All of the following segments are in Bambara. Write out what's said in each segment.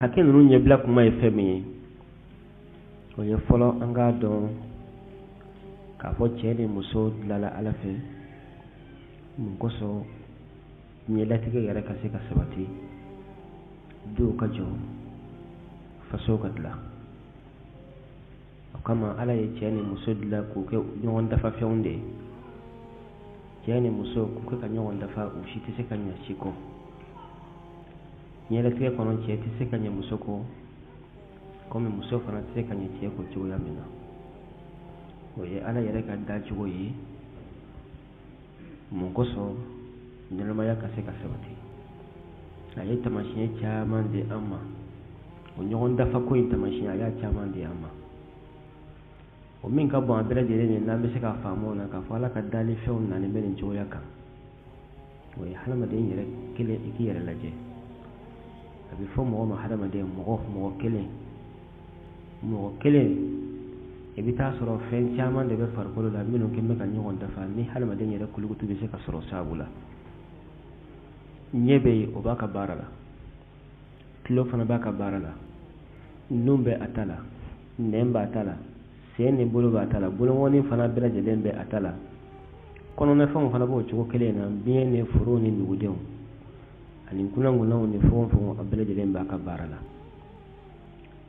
Hakɛ ninnu ɲɛbila kuma ye fɛn min ye, o ye fɔlɔ an k'a dɔn k'a fɔ cɛ ni muso dilala Ala fɛ mun kosɔn diɲɛlatigɛ yɛrɛ ka se ka sabati, duw ka jɔ, fasow ka dilan. O kama Ala ye cɛ ni muso dilan k'u kɛ ɲɔgɔn dafafɛnw de ye. Cɛ ni muso k'u kɛ ka ɲɔgɔn dafa, u si tɛ se ka ɲɛ si kɔ. Diɲɛlatigɛ kɔnɔ, cɛ tɛ se ka ɲɛ muso kɔ, komi muso fana tɛ se ka ɲɛ cɛ kɔ cogoya min na. O ye Ala yɛrɛ ka dacogo ye mun kosɔn ɲɛnamaya ka se ka sabati. A ye taamasiyɛn caman di an ma. O ɲɔgɔn dafa ko in taamasiyɛn, a y'a caman di an ma. O min ka bon a bɛɛ lajɛlen ye, n'an bɛ se k'a faamu o na k'a fɔ Ala ka dalifɛnw nanen bɛ nin cogoya kan, o ye hadamaden yɛrɛ kelen. I k'i yɛrɛ lajɛ, a bɛ fɔ mɔgɔ ma hadamaden, mɔgɔ, mɔgɔ kelen, mɔgɔ kelen. I bɛ taa sɔrɔ fɛn caman de bɛ farikolo la minnu kɛn bɛ ka ɲɔgɔn dafa ni hadamaden yɛrɛ kulukutu bɛ se ka sɔrɔ sababu la. Ɲɛ bɛ yen, o b'a ka baara la. Tulo fana b'a ka baara la. Nun bɛ a ta la, nɛn b'a ta la, sen ni bolo b'a ta la, bolonkɔni fana bɛɛ lajɛlen bɛ a ta la. Kɔnɔnafɛnw fana b'o cogo kelen na, biɲɛ ni furu ni nugudenw ani kunankunanw ni fogonfogon, a bɛɛ lajɛlen b'a ka baara la.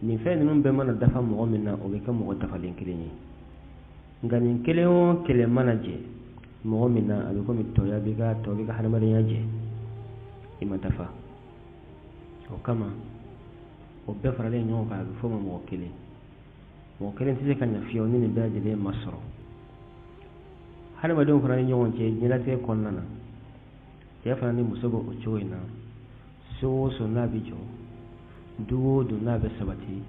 Nin fɛn ninnu bɛɛ mana dafa mɔgɔ min na, o bɛ kɛ mɔgɔ dafalen kelen ye. Nka nin kelen o kelen mana jɛ mɔgɔ min na, a bɛ komi tɔya b'i ka, tɔ b'i ka hadamadenya jɛ, i ma dafa. O kama o bɛɛ faralen ɲɔgɔn kan, a bɛ fɔ o ma mɔgɔ kelen. Mɔgɔ kelen tɛ se ka ɲɛ fiyewu ni nin bɛɛ lajɛlen ma sɔrɔ. Hadamadenw fana ni ɲɔgɔn cɛ diɲɛlatigɛ kɔnɔna na, cɛ fana ni muso bɛ o cogo in na. So o so n'a bɛ jɔ, du o du n'a bɛ sabati,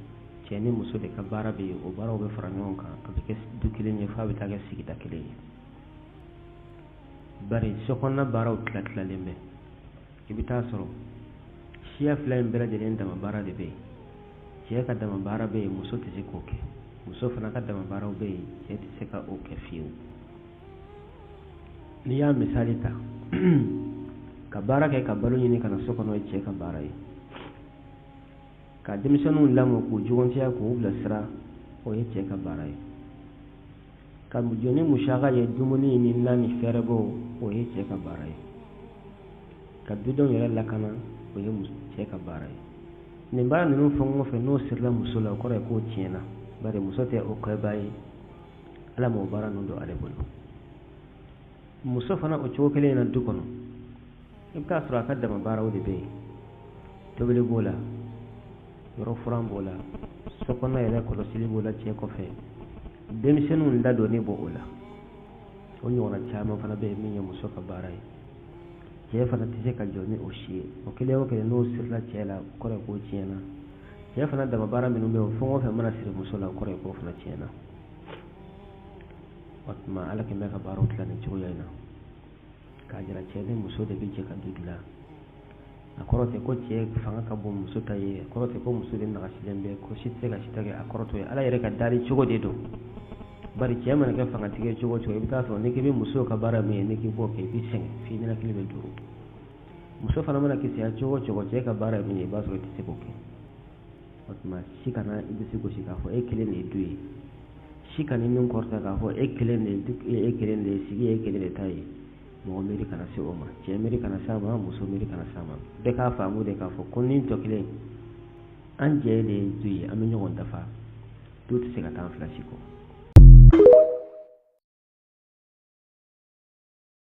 cɛ ni muso de ka baara bɛ yen. O baaraw bɛ fara ɲɔgɔn kan, a bɛ kɛ du kelen ye, f'a bɛ taa kɛ sigida kelen ye. Bari sokɔnɔna baaraw tila tilalen bɛ. I bɛ taa sɔrɔ siya fila in bɛɛ lajɛlen dama baara de bɛ yen. Cɛ ka dama baara bɛ yen, muso tɛ se k'o kɛ. Muso fana ka dama baaraw bɛ yen, cɛ tɛ se ka o kɛ fiyewu. N'i y'a misali ta, ka baara kɛ ka balo ɲini ka na so kɔnɔ ye cɛ ka baara ye. Ka denmisɛnninw lamɔ, k'u jogonciya, k'u bilasira, o ye cɛ ka baara ye. Ka jɔ ni musaka ye, dumuni ni na ni fɛɛrɛbɔ, o ye cɛ ka baara ye. Ka dudenw yɛrɛ lakana, o ye cɛ ka baara ye. Nin baara ninnu fɛn o fɛn, n'o sirila muso la, o kɔrɔ ye k'o tiɲɛna. Bari muso tɛ o kɛbaa ye, Ala m'o baara ninnu don ale bolo. Muso fana, o cogo kelen in na, du kɔnɔ, i bɛ taa sɔrɔ a ka dama baaraw de bɛ yen. Tobili b'o la, yɔrɔ furan b'o la, so kɔnɔ yɛrɛ kɔlɔsili b'o la, cɛ kɔfɛ denmisɛnninw ladonni b'o la. O ɲɔgɔnna caman fana bɛ yen min ye muso ka baara ye. Cɛ fana tɛ se ka jɔ ni o si ye. O kelen o kelen, n'o sirila cɛ la, o kɔrɔ ye k'o tiɲɛna. Cɛ fana dama baara minnu bɛ yen, o fɛn o fɛn mana siri muso la, o kɔrɔ ye k'o fana tiɲɛna. O tuma Ala kɛn bɛ ka baaraw tila nin cogoya in na k'a jira cɛ ni muso de bɛ jɛ ka du dilan. A kɔrɔ tɛ ko cɛ fanga ka bon muso ta ye, a kɔrɔ tɛ ko muso de nagasilen bɛ, ko si tɛ se ka si ta kɛ. A kɔrɔ t'o ye, Ala yɛrɛ ka dali cogo de don. Bari cɛ mana kɛ fangatigi ye cogo o cogo, i bɛ taa sɔrɔ n'i k'i bɛ muso ka baara min ye, n'i k'i b'o kɛ, i bɛ sɛgɛn f'i ninakili bɛ duuru. Muso fana mana kisɛya cogo o cogo, cɛ ka baara ye min ye, i b'a sɔrɔ i tɛ se k'o kɛ. O tuma si kana i disi gosi k'a fɔ e kelen de ye du ye. Si kana i nun kɔrɔta k'a fɔ e kelen de ye du, e kelen de ye sigi, e kelen de ta ye. Mɔgɔ miiri kana se o ma, cɛ miiri kana se a ma, muso miiri kana se a ma. Bɛɛ k'a faamu de k'a fɔ ko ni tɔ kelen, an jɛ de ye du ye, an bɛ ɲɔgɔn dafa. Du tɛ se ka taa an fila si kɔ.